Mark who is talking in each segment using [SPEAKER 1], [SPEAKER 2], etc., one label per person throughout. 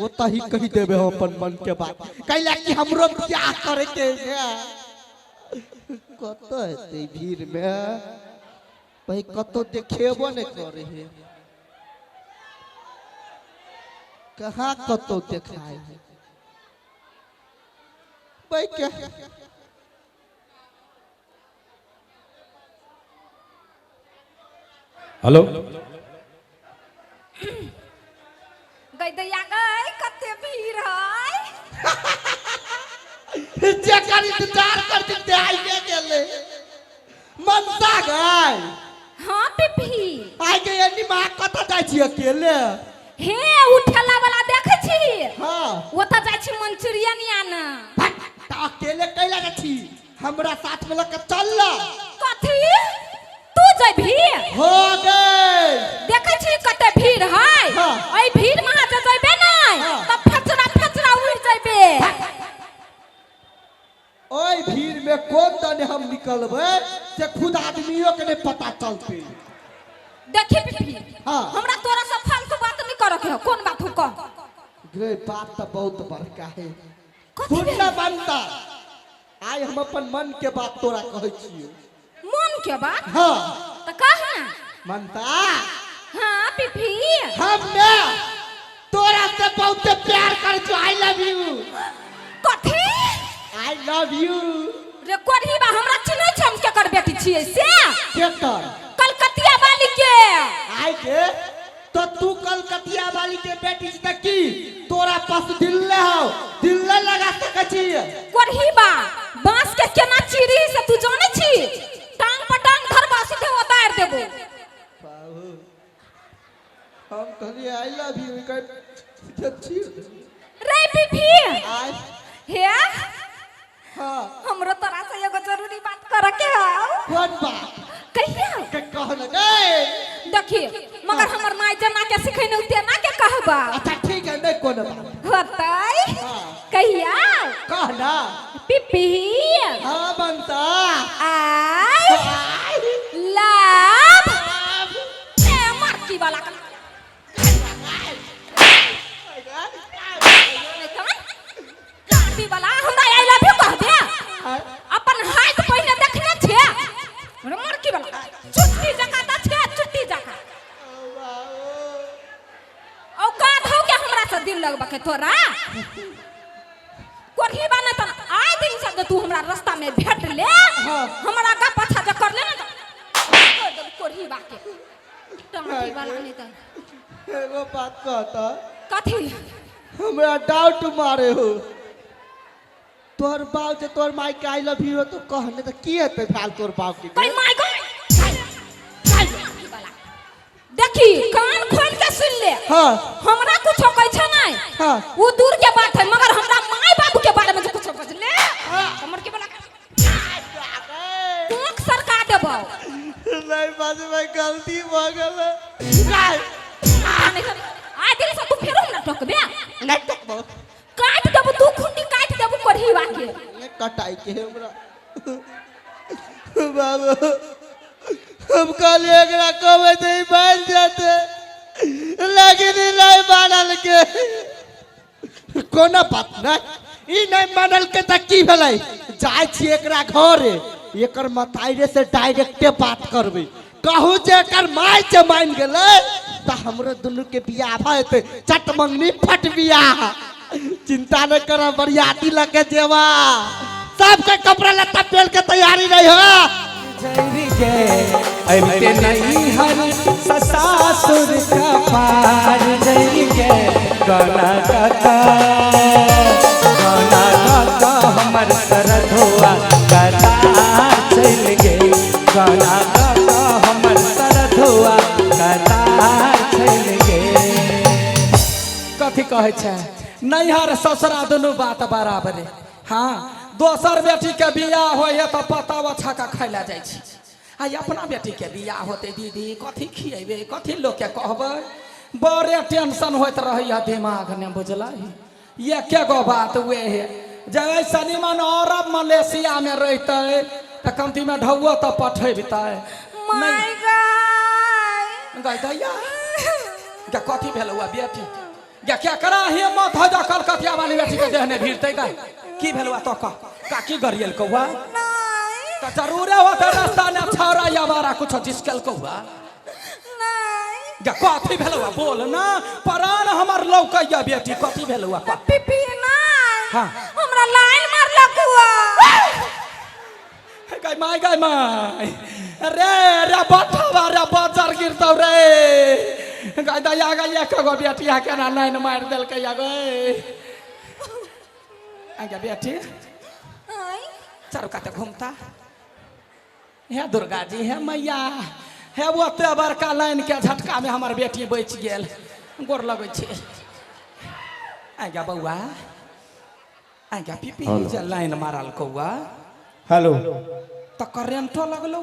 [SPEAKER 1] ओतऽ ही कहि देबै हम अपन मन के बात, कैला कि हमरो बियाह करे के है। कतऽ हेतै भीड़ में भाई, कतौ देखेबो नहि करे है, कहाँ कतौ देखाय है भाई के।
[SPEAKER 2] हेलो
[SPEAKER 3] गई दैया गई, कते भीड़ है।
[SPEAKER 1] जेकर इंतजार करते ते आइए गेले मनसा गई।
[SPEAKER 3] हाँ पिपी।
[SPEAKER 1] आइ के एनी माँ कतऽ जाइ छी अकेले?
[SPEAKER 3] हे उ ठेला वाला देखै छी?
[SPEAKER 1] हाँ।
[SPEAKER 3] ओतऽ जाइ छी मंचूरियन आना।
[SPEAKER 1] भट, तऽ अकेले कैला जाइ छी, हमरा साथ में लऽ के चल ना।
[SPEAKER 3] कथी तू जेबही?
[SPEAKER 1] हो गई।
[SPEAKER 3] देखै छी कते भीड़ है?
[SPEAKER 1] हाँ।
[SPEAKER 3] एहि भीड़ में अहाँ जे जेबे नै
[SPEAKER 1] हाँ।
[SPEAKER 3] तऽ फचरा फचरा उड़ि जेबे।
[SPEAKER 1] ओहि भीड़ में कोन दने हम निकलबै से खुद आदमियों के नहीं पता चलते।
[SPEAKER 3] देखी पिपी।
[SPEAKER 1] हाँ।
[SPEAKER 3] हमरा तोरा से फालतू बात नहीं करऽ के हौ। कोन बात हौ कह।
[SPEAKER 1] गे बात तऽ बहुत बड़का है।
[SPEAKER 3] कथी
[SPEAKER 1] सुन
[SPEAKER 3] भेल?
[SPEAKER 1] ना बनता, आइ हम अपन मन के बात तोरा कहै छियौ।
[SPEAKER 3] मन के बात?
[SPEAKER 1] हाँ।
[SPEAKER 3] तऽ कह ना।
[SPEAKER 1] मनता।
[SPEAKER 3] हाँ पिपी।
[SPEAKER 1] हम ने तोरा से बहुत प्यार करै छियौ, I love you.
[SPEAKER 3] कथी?
[SPEAKER 1] I love you.
[SPEAKER 3] रे कोढ़ी बा, हमरा चिन्है छै हम केकर बेटी छियै से?
[SPEAKER 1] केकर?
[SPEAKER 3] कलकतिया वाली के।
[SPEAKER 1] आइ के तो तू कलकतिया वाली के बेटी छी तऽ की तोरा पास दिल ले हौ, दिल ले लगा सकै छी?
[SPEAKER 3] कोढ़ी बा, बांस के केना चीरी से तू जानै छी? टांग पर टांग धरबा सीधे उतार देबो।
[SPEAKER 1] बाबू हम कहलियै I love you, कहै सीधे चीर देबो।
[SPEAKER 3] रे पीपी।
[SPEAKER 1] आइ।
[SPEAKER 3] हे।
[SPEAKER 1] हाँ।
[SPEAKER 3] हमरो तोरा से एगो जरूरी बात करे के हौ।
[SPEAKER 1] कोन बात?
[SPEAKER 3] कहिया?
[SPEAKER 1] के कह न गए।
[SPEAKER 3] देखी मगर हमर माय जना के सिखेने तेना के कहबा।
[SPEAKER 1] अच्छा ठीक है, नहीं कोनो बात।
[SPEAKER 3] होतै?
[SPEAKER 1] हाँ।
[SPEAKER 3] कहिया?
[SPEAKER 1] कह ना।
[SPEAKER 3] पिपी।
[SPEAKER 1] हाँ बनता।
[SPEAKER 3] I
[SPEAKER 1] I.
[SPEAKER 3] Love. ए मरकी वाला का। काटी वाला हमरा I love you कह दे। अपन हाथ पहिले देखने छे मरकी वाला, चुट्टी जका त छे, चुट्टी जका। औकात हौ के हमरा से दिल लगबा के तोरा? कोढ़ी बा ने तन आइ दिन से जे तू हमरा रास्ता में भेट ले।
[SPEAKER 1] हाँ।
[SPEAKER 3] हमरा गा पाछा जे कर ले ने त कर देब कोढ़ी बा के टमाटी वाला। नहीं त
[SPEAKER 1] एगो बात कहता।
[SPEAKER 3] कथी?
[SPEAKER 1] हमरा डाउट मारे हो, तोहर बाप जे तोहर माई के I love you तो कहने त की हेतै फाल तोहर बाप के?
[SPEAKER 3] कहीं माय गो देखी, कान खोल के सुन ले।
[SPEAKER 1] हाँ।
[SPEAKER 3] हमरा कुछो कहै छै नहीं।
[SPEAKER 1] हाँ।
[SPEAKER 3] वो दूर के बात है, मगर हमरा माय बाबू के बारे में जे कुछो बजले।
[SPEAKER 1] हाँ।
[SPEAKER 3] हमर के बला कोख सरका देबो।
[SPEAKER 1] नहीं बाजू भाई, गलती भ गेल।
[SPEAKER 3] आइ दिन से तू फेरो हमरा टोकबे?
[SPEAKER 1] नहीं टोकबो।
[SPEAKER 3] काट देबो, तू खुंडी काट देबो कोढ़ी के।
[SPEAKER 1] नहीं कटाई के हमरा बाबू। हम कहलिए एकरा कहबै तऽ ई मानि जेतै, लेकिन ई नहीं मानल के। कोनो बात नहीं, ई नहीं मानल के तऽ की भेलै, जाइ छी एकरा घरे, एकर मताइरे से डायरेक्टे बात करबै। कहू जे एकर माय जे मानि गेलै तऽ हमरो दुनू के बियाह भऽ जेतै, चट मंगनी फट बियाह। चिंता नहीं करब, बरियाती लऽ के जेबा, सबके कपड़ा लत्ता पहन के तैयारी रही हो।
[SPEAKER 4] अबते नैहर ससासुर कपार जरि गे, गाना काका गाना काका हमर सरधुआ कतार चलि गे, गाना काका हमर सरधुआ कतार चलि गे।
[SPEAKER 5] कथी कहै छै, नैहर ससुरा दुनू बात बराबरे। हाँ, दोसर बेटी के बियाह होइ है तऽ पता ओछा के खाय लए जाइ छी, आ अपना बेटी के बियाह होतै दीदी कथी खिएबै, कथी लोकके कहबै? बड़े टेंशन होइत रहैए दिमाग ने, बुझलै? एके गो बात उहे है जे ऐसा निमन अरब मलेशियामे रहितै तऽ कमतीमे ढौओ तऽ पठेबितै।
[SPEAKER 3] My guy.
[SPEAKER 5] गै दैया गे, कथी भेलौ बेटी गे? या केकरा हिम्मत है जो कलकतिया वाली बेटी के देहने भीड़ते गए की भेलवा तो कह काकी गरियल कौआ
[SPEAKER 3] नहीं
[SPEAKER 5] तो जरूरे होते रास्ता ने छौरा या बारा कुछ जिसकल कौआ
[SPEAKER 3] नहीं
[SPEAKER 5] या कथी भेलवा बोल ना परान हमर लौकैया बेटी कथी भेलवा कह
[SPEAKER 3] पीपी नहीं
[SPEAKER 5] हाँ।
[SPEAKER 3] हमरा लाइन मारलक हुआ
[SPEAKER 5] गाय माय गाय माय रे रे बठवा रे बजर गिरतौ रे गाय दया गाय एक गो बेटिया केना लाइन मारि देलकै या गै आगे बेटी
[SPEAKER 3] आँय,
[SPEAKER 5] चारू काते घूमता हे दुर्गा जी हे मैया हे ओते बड़का लाइन के झटका में हमर बेटी बचि गेल गोर लगै छै आगे बौआ आगे पीपी जे लाइन मारल कौआ
[SPEAKER 4] हेलो
[SPEAKER 5] तऽ करेंटो लगलौ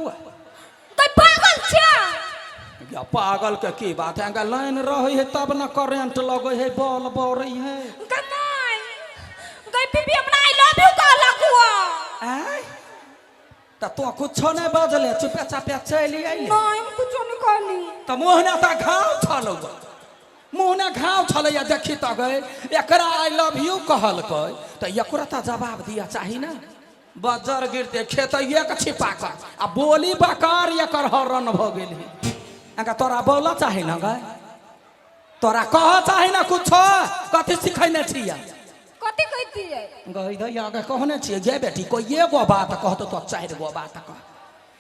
[SPEAKER 3] तै पागल छै
[SPEAKER 5] या पागल के की बात है अगर लाइन रहै है तब न करेंट लगै है बॉल बरै है
[SPEAKER 3] गै माय गै पीपी हमरा I love you कहलक हुआ
[SPEAKER 5] आँय तऽ तो कुछो नहि बजले चुपे चापे चलि अयले
[SPEAKER 3] नहीं हम कुछो नहीं कहली
[SPEAKER 5] तऽ मुँह ने तऽ घाव छलौ मुँह ने घाव छलैया देखी तऽ गए एकरा I love you कहलकै तऽ एकरा तऽ जवाब दिया चाही ने बजर गिरते खेतैये के छिपा कऽ आ बोली बकार एकर हरण भऽ गेल है अगर तोरा बोलऽ चाही ने गए तोरा कह चाही ने कुछो कथी सिखैने छियै
[SPEAKER 3] कथी कहतियै
[SPEAKER 5] गई दैया गे कहने छियै गे बेटी कोई एगो बात कहतो तो चारि गो बात कह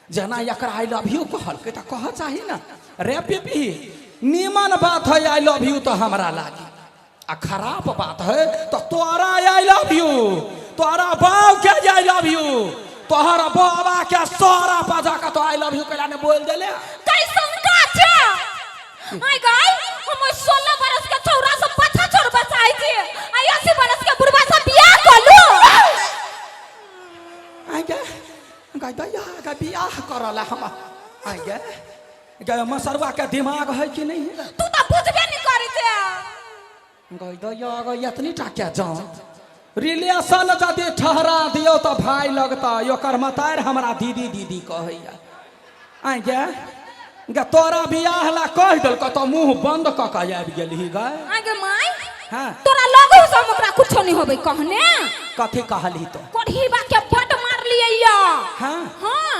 [SPEAKER 5] जेना एकरा I love you कहलकै तऽ कह चाही ने रे पीपी नीमन बात है I love you तऽ हमरा लागी आ खराब बात है तो तोरा I love you तोरा बाप के I love you तोहर बाबा के सारा बजा के तो I love you कैला ने बोल देले
[SPEAKER 3] कैसन का छै आइ गाय हम ओहि 16 बरस के छौरा से पाछा छोड़ बचाइ छी आ 80 बरस के बुढ़वा से बियाह कलू
[SPEAKER 5] आइ गे गाय दैया गे बियाह करल हम आइ गे गे मसरुआ के दिमाग है कि नहीं है
[SPEAKER 3] तू तऽ बुझबे नहि करै छै
[SPEAKER 5] गई दैया गई एतनी टा के जान रिलेशन यदि ठहरा दियौ तऽ भाय लगता ओकर मतार हमरा दीदी दीदी कहैया आइ गे गे तोरा बियाह ला कहि देलकौ तऽ मुँह बंद कऽ कऽ आबि गेलही गए
[SPEAKER 3] आगे माय
[SPEAKER 5] हाँ
[SPEAKER 3] तोरा लगो से हम ओकरा कुछो नहीं होबे कहने
[SPEAKER 5] कथी कहलही तो
[SPEAKER 3] कोढ़ीबा के बड मारलियै या
[SPEAKER 5] हाँ
[SPEAKER 3] हाँ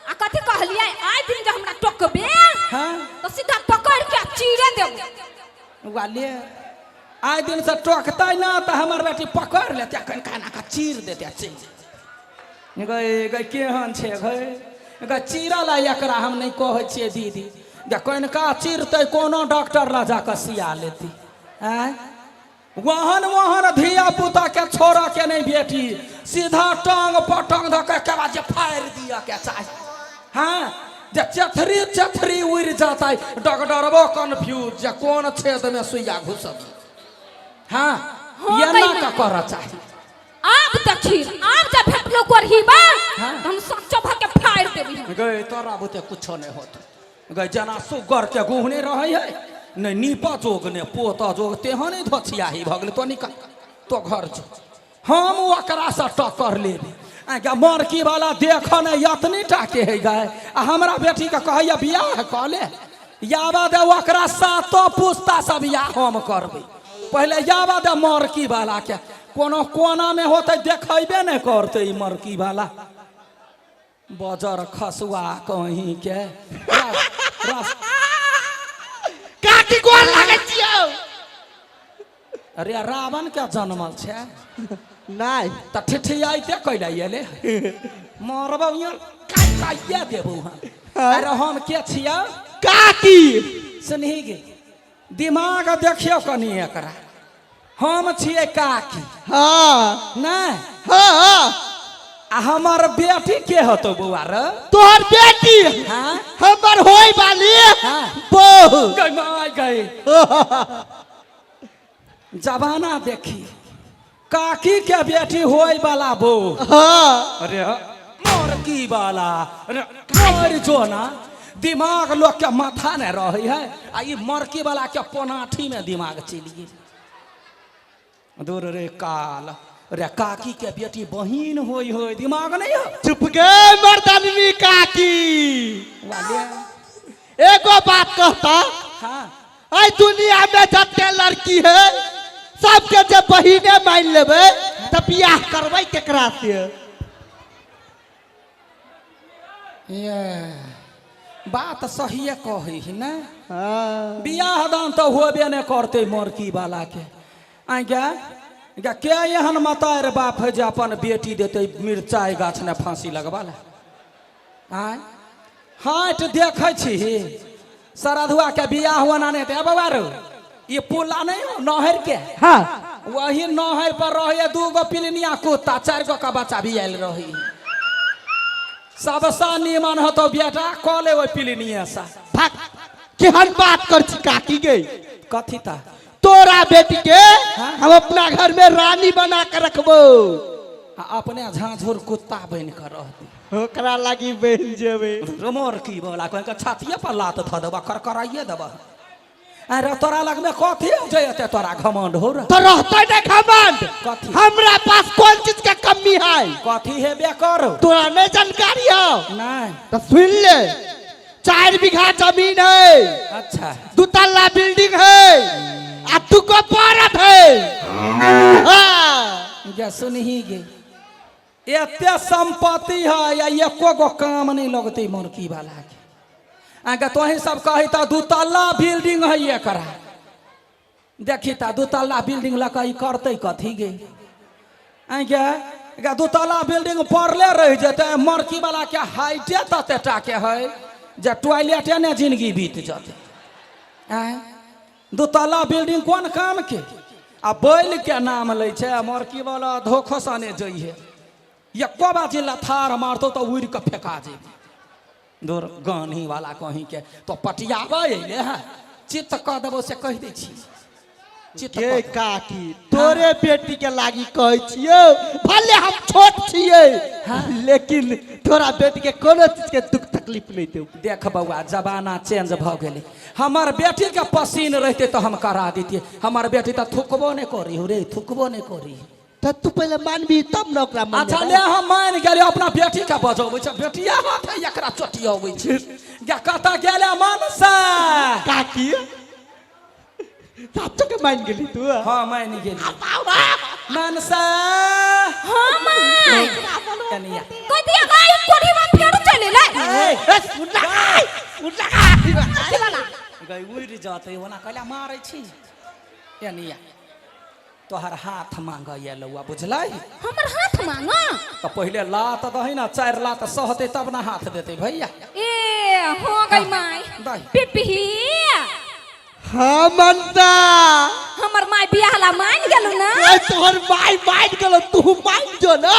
[SPEAKER 3] आ कथी कहलियै आइ दिन जे हमरा टोकबे
[SPEAKER 5] हाँ
[SPEAKER 3] तो सीधा पकड़ के चीरे देबो
[SPEAKER 5] वाले आइ दिन से टोकतै ना तऽ हमर बेटी पकड़ लेतै कन खाना का चीर देतै चीर गए गए केहन छै गए गए चीरल आ एकरा हम नहि कहै छियै दीदी गे कनिका चीरतै कोनो डॉक्टर लऽ जा कऽ सिया लेती आँय वहन वहन धिया पुता के छोड़ के नहीं बेटी सीधा टांग पटंग धऽ के के बाद जे फाड़ि दिअ के चाही हाँ जे चेथरी चेथरी उड़ि जेतै डॉक्टरबो कन्फ्यूज जे कोन छेद में सुइया घुसत हाँ
[SPEAKER 3] हाँ,
[SPEAKER 5] एना
[SPEAKER 3] कहिना।
[SPEAKER 5] के करऽ चाही
[SPEAKER 3] आब देखी आब जब भेटलो कोढ़ीबा
[SPEAKER 5] हाँ।
[SPEAKER 3] तो हम सच्चो भर के फाड़ देबी हम।
[SPEAKER 5] गए तोरा बुते कुछो नहीं होत गए जेना सुगर के गुह नहीं रहै है नहि नीप जोग ने पोत जोग तेहन धोछियाही भऽ गेलै तो निकल तो घर जो हम ओकरासँ टक्कर लेबै आगे मरकी वाला देख ने एतनी टा के है गाय आ हमरा बेटीके कहैया बियाह कऽ ले याबा दे ओकरा सातो पुस्ता से बियाह हम करबै पहिले याबा दे मरकी वाला के कोनो कोनामे होतै देखेबे नहि करतै ई मरकी वाला बजर खसुआ कहीं के रस
[SPEAKER 1] काकी गोर लागै छियौ
[SPEAKER 5] अरे रावण के जनमल छै
[SPEAKER 1] नहि
[SPEAKER 5] तऽ ठिठियाइते कैला एले मरबौ यहाँ काटिए देबौ हम अरे हम के छियौ
[SPEAKER 1] काकी
[SPEAKER 5] सुनही गे दिमाग देखियौ कनि एकरा हम छियै काकी
[SPEAKER 1] हाँ
[SPEAKER 5] नहि
[SPEAKER 1] हाँ हाँ
[SPEAKER 5] आ हमर बेटी के होतौ बौआ रे
[SPEAKER 1] तोहर बेटी
[SPEAKER 5] हाँ
[SPEAKER 1] हमर होय वाली
[SPEAKER 5] हाँ।
[SPEAKER 1] बहू
[SPEAKER 5] गई माय गई जमाना देखी काकी के बेटी होय वाला बो
[SPEAKER 1] हाँ
[SPEAKER 5] अरे मरकी वाला अरे मर जो ना दिमाग लोग के माथा ने रहे है आ ई मरकी वाला के पोनाठी में दिमाग चलि गेल दूर रे काल रे काकी के बेटी बहिन होय होय दिमाग नहीं हो
[SPEAKER 1] चुप गे मर्दानवी काकी
[SPEAKER 5] वाले
[SPEAKER 1] एगो बात कहता
[SPEAKER 5] हाँ
[SPEAKER 1] आई दुनिया में जते लड़की है सबके जे बहिने मान लेबै तऽ बियाह करबै केकरा से?
[SPEAKER 5] ये बात सहिए कहै है ने।
[SPEAKER 1] हाँ।
[SPEAKER 5] बियाह दान तऽ होबे नहि करतै मरकी वाला के। आइ गे गे, के एहन मतार बाप है जे अपन बेटी देतै मिरचाइ गाछ ने फांसी लगवा ले? आँय, हाट देखै छी सरधुआ के बियाह होना नहि हेतै। बौआ रौ, ई पुला नहि हो नहर के?
[SPEAKER 1] हाँ।
[SPEAKER 5] वही नहर पर रहे 2 गो पिलनिया कुत्ता, 4 गो का बच्चा भी आयल रही। सबसँ नीमन होतो बेटा कऽ ले ओहि पिलनिया सा।
[SPEAKER 1] भाग, केहन बात कर छी काकी गे?
[SPEAKER 5] कथी ता?
[SPEAKER 1] तोरा बेटी के हम अपना घर में रानी बना के रखबो।
[SPEAKER 5] आ अपने झाँझुर कुत्ता बनि कऽ रहतै।
[SPEAKER 1] ओकरा लागी बनि जेबै।
[SPEAKER 5] रमोर की बोला कह के छातिए पर लात धऽ देबह, करकराइए देबह। अरे तोरा लगमे कथी हो जे एते तोरा घमंड हो रे?
[SPEAKER 1] तो रहते नहीं घमंड।
[SPEAKER 5] कथी?
[SPEAKER 1] हमरा पास कौन चीज के कमी है?
[SPEAKER 5] कथी हेबे करो?
[SPEAKER 1] तोरा नहीं जानकारी हो?
[SPEAKER 5] नहीं।
[SPEAKER 1] तो सुन ले, 4 बीघा जमीन है।
[SPEAKER 5] अच्छा।
[SPEAKER 1] 2 तल्ला बिल्डिंग है आ तू को पारत है। हाँ।
[SPEAKER 5] गे सुनही गे, एते संपत्ति है या एको गो काम नहीं लगते मुर्गी वाला के। आगे तोही सब कही तो 2 तल्ला बिल्डिंग है एकरा। देखी ता 2 तल्ला बिल्डिंग लऽ कऽ ई करतै कथी गे? आगे गे 2 तल्ला बिल्डिंग पड़ले रहि जेतै। मरकी वाला के हाइटे तते टा के है जे टॉयलेटे ने जिंदगी बीत जेतै। आँय, 2 तल्ला बिल्डिंग कोन काम के? आ बैल के नाम लै छै मरकी वाला, धोखो सने जइहे एको बाजी लथार मारतौ तऽ उड़ि कऽ फेका जेबी। दूर गानी वाला कहीं के तो पटियाबै अइले है, चित्त कऽ देबौ से कहि दै छी। चित्त
[SPEAKER 1] के
[SPEAKER 5] कऽ देबौ।
[SPEAKER 1] काकी, तोरे बेटी के लागी कहै छियौ, भले हम छोट छियै लेकिन तोरा बेटी के कोनो चीज के दुख तकलीफ नहीं देब।
[SPEAKER 5] देख बौआ, जमाना चेंज भऽ गेलै। हमर बेटी के पसीन रहितै तऽ हम करा दितियै। हमर बेटी तऽ थुकबो नहि करी हो रे, थुकबो नहि करी।
[SPEAKER 1] तऽ तू पहिले मानबी तब ने ओकरा मानबै।
[SPEAKER 5] अच्छा ले, हम मान गेलियै। अपना बेटी के बजबै छै, बेटिया हाथ है एकरा चोटियाबै छै। गे कतऽ गेलै मनसा?
[SPEAKER 1] काकी, साचो के मान गेली तू?
[SPEAKER 5] हाँ, मान गेली। मनसा।
[SPEAKER 3] हाँ माय।
[SPEAKER 5] कनिया।
[SPEAKER 3] कह दिया गाय कोढ़ीवा फेर चलि एलै।
[SPEAKER 1] ए, सुन लगा, सुन लगा।
[SPEAKER 3] की वाला?
[SPEAKER 5] गई उड़ि जतै ओना कहला मारै छी। कनिया, तोहर हाथ मांगऽ एलौआ, बुझलै?
[SPEAKER 3] हमर हाथ मांगा?
[SPEAKER 5] तऽ पहिले लात दही ने, 4 लात सहतै तब ने हाथ देतै भैया।
[SPEAKER 3] ए हो गई माय।
[SPEAKER 5] दही।
[SPEAKER 3] पिपही।
[SPEAKER 1] हाँ मनसा।
[SPEAKER 3] हमर माय बियाह ला मान गेलू ना?
[SPEAKER 1] ए, तोहर माय मान गेलो, तू मान जो ना।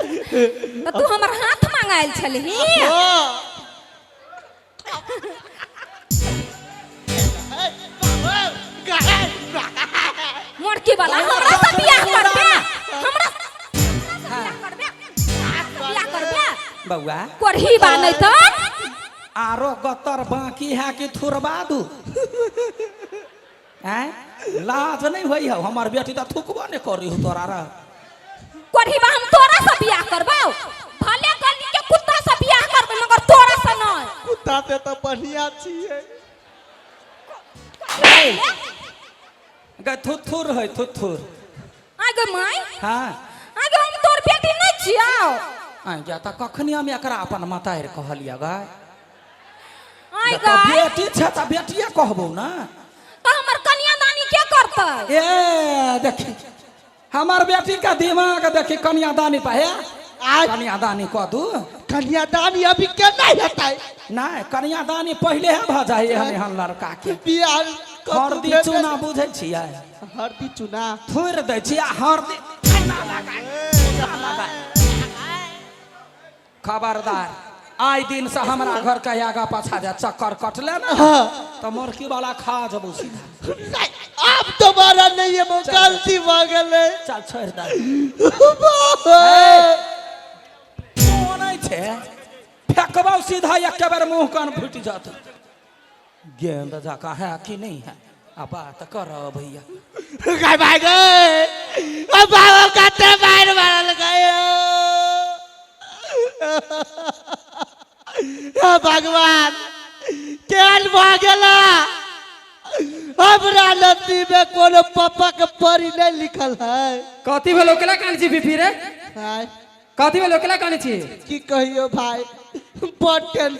[SPEAKER 3] तऽ तू हमर हाथ मांगायल छलही?
[SPEAKER 1] हाँ।
[SPEAKER 3] मोड़की वाला, हमरा से बियाह करबे? हमरा से बियाह करबे? बियाह करबे?
[SPEAKER 5] बौआ।
[SPEAKER 3] कोढ़ी बा नहीं तो।
[SPEAKER 5] आरो गतर बाकी है कि थुरबा दू? आँय, लाज नहीं होइ हौ? हमर बेटी तऽ थुकबो नहि करी हौ तोरा रह।
[SPEAKER 3] कोढ़ी बा, हम तोरा से बियाह करबौ। भले गली के कुत्ता से बियाह करबै मगर तोरा से नहीं।
[SPEAKER 1] कुत्ता से तऽ बढ़िया छियै।
[SPEAKER 5] गै थुथुर है थुथुर।
[SPEAKER 3] आइ गे my.
[SPEAKER 5] हाँ।
[SPEAKER 3] आइ गे, हम तोर बेटी नहीं छियौ।
[SPEAKER 5] आइ गे, तऽ कखनी हम एकरा अपन मतारि कहलियै गै?
[SPEAKER 3] आइ
[SPEAKER 5] तऽ
[SPEAKER 3] गे।
[SPEAKER 5] बेटी छै तऽ बेटिए कहबौ ने।
[SPEAKER 3] तऽ हमर कन्यादानी के करतै?
[SPEAKER 5] ए देखी हमर बेटी के दिमाग देखी, कन्यादानी पर हे।
[SPEAKER 1] आइ
[SPEAKER 5] कन्यादानी कऽ दू।
[SPEAKER 1] कन्यादानी अभी के नहीं हेतै।
[SPEAKER 5] नहि, कन्यादानी पहिले हे भऽ जाइ एहन एहन लड़का के।
[SPEAKER 1] बियाह
[SPEAKER 5] हरदी चूना बुझै छियै?
[SPEAKER 1] हरदी चूना।
[SPEAKER 5] थोड़ि दै छियै आ हरदी चूना लगाय, चूना लगाय। खबरदार, आइ दिन से हमरा घर के आगा पाछा जा चक्कर कटले ने
[SPEAKER 1] हाँ।
[SPEAKER 5] तऽ मुर्गी वाला खा जबू सीधा।
[SPEAKER 1] नहीं, अब दोबारा नहीं है, वो गलती भऽ गेलै।
[SPEAKER 5] चल छोड़ि दे।
[SPEAKER 1] बाप।
[SPEAKER 5] कोन छै फेकबौ सीधा, एके बेर मुँह कान फूटि जात। गेंद जकाँ है कि नहीं है आ बात कर भैया।
[SPEAKER 1] गए भाई गए, अब बाबा कते मार मारल गए। हे भगवान, केहन भऽ गेला? हमरा नसीब में कोनो पापा के परी नहीं लिखल है।
[SPEAKER 2] कथी भेलो, केला कानै छी फिफी रे?
[SPEAKER 1] भाई।
[SPEAKER 2] कथी भेलो, केला कानै छी?
[SPEAKER 1] की कहियो भाई, बड़ टेंशन।